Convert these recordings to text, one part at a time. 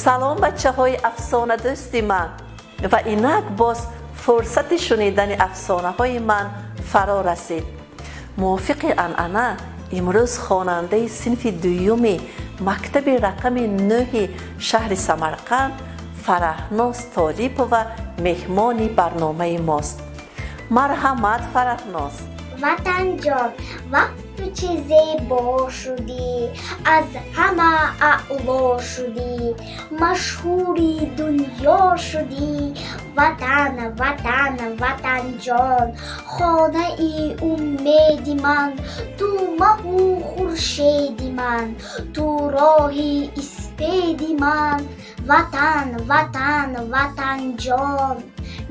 Салом, бачаҳои афсонадӯсти ман! Ва инак боз фурсати шунидани афсонаҳои ман фаро расид. Мувофиқи анъана, имрӯз хонандаи синфи дуюми мактаби рақами нӯҳи шаҳри Самарқанд Фараҳноз Толипова меҳмони барномаи мост. Марҳамат, Фараҳноз. Ватанҷон, вах, ту чӣ зебо шудӣ, аз ҳама аъло шудӣ, машҳури дунё шудӣ. Ватан, Ватан, Ватанҷон, хонаи умеди ман, ту маҳу хуршеди ман, ту роҳи испеди ман. Ватан, Ватан, Ватанҷон,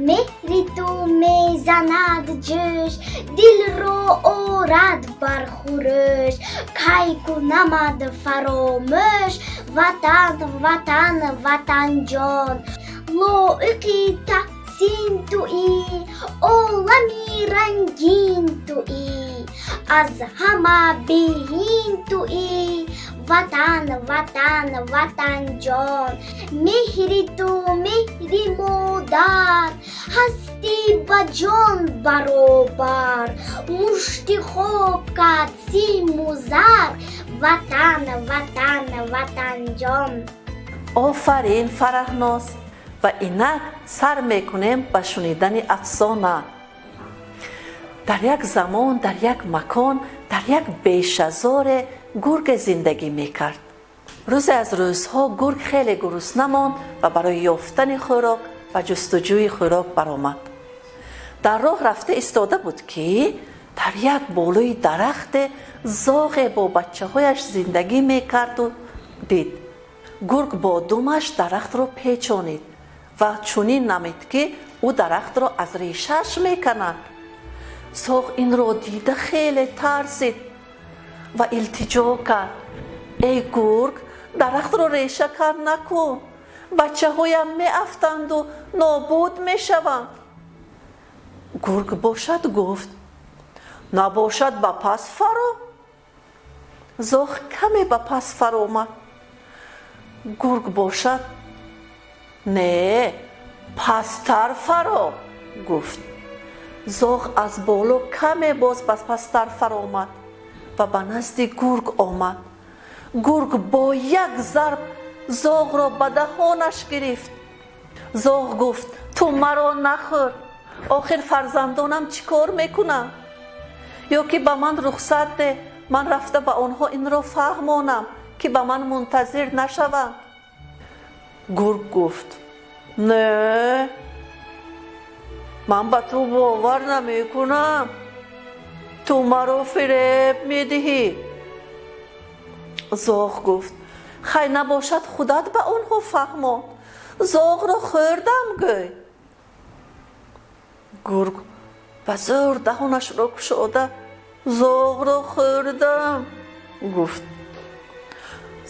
меҳри ту мезанад ҷӯш, дилро орад бар хурӯш, кай кунамад фаромӯш. Ватан, Ватан, Ватанҷон, лоиқи таҳсин туӣ, олами рангин туӣ, аз ҳама беҳин туӣ. Ватан, Ватан, Ватанҷон, меҳри ту меҳри модар, ҳастӣ ба ҷон баробар, мушти хоб кард симу зар. Ватан, Ватан, Ватанҷон. Офарин, Фараҳноз! Ва инак сар мекунем ба шунидани афсона. Дар як замон, дар як макон, дар як бешазоре гурге зиндагӣ мекард. Рӯзе аз рӯзҳо гург хеле гурусна монд ва барои ёфтани хӯрок ба ҷустуҷӯи хӯрок баромад. Дар роҳ рафта истода буд, ки дар як болои дарахте зоғе бо бачаҳояш зиндагӣ мекарду дид. Гург бо думаш дарахтро печонид ва чунин намид, ки ӯ дарахтро аз решааш меканад. Зоғ инро дида хеле тарсид ва илтиҷо кард: «Эй гург, дарахтро реша кан накун, бачаҳоям меафтанду нобуд мешаванд». Гург бошад гуфт: «Набошад, ба пас фаро». Зоғ каме ба пас фаромад. Гург бошад: «Не, пасттар фаро», гуфт. Зоғ аз боло каме боз ба пасттар фаромад ва ба назди гург омад. Гург бо як зарб зоғро ба даҳонаш гирифт. Зоғ гуфт: «Ту маро нахӯр, охир фарзандонам чӣ кор мекунанд? Ё ки ба ман рухсат деҳ, ман рафта ба онҳо инро фаҳмонам, ки ба ман мунтазир нашаванд». Гург гуфт: «Не, ман ба ту бовар намекунам, ту маро фиреб медиҳӣ». Зоғ гуфт: «Хай, набошад, худат ба онҳо фаҳмон, зоғро хӯрдам гӯй». Гург ба зӯр даҳонашро кушода: «Зоғро хӯрдам», гуфт.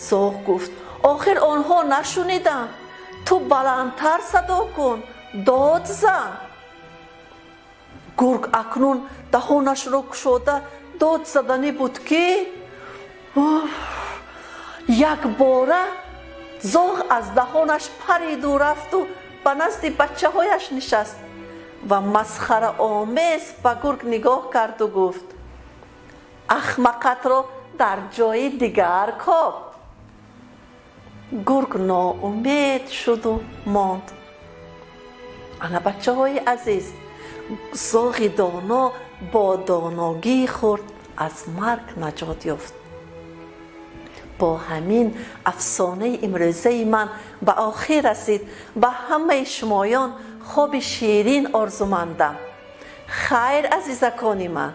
Зоғ гуфт: «Охир онҳо нашуниданд, ту баландтар садо кун, дод зан». Гург акнун даҳонашро кушода дод заданӣ буд, ки якбора зоғ аз даҳонаш париду рафту ба назди бачаҳояш нишаст ва масхараомез ба гург нигоҳ карду гуфт: «Ахмақатро дар ҷои дигар коб». Гург ноумед шуду монд. Ана, бачаҳои азиз, зоғи доно бо доногии худ аз марг наҷот ёфт. Бо ҳамин афсонаи имрӯзаи ман ба охир расид. Ба ҳамаи шумоён хоби ширин орзумандам. Хайр, азизакони ман.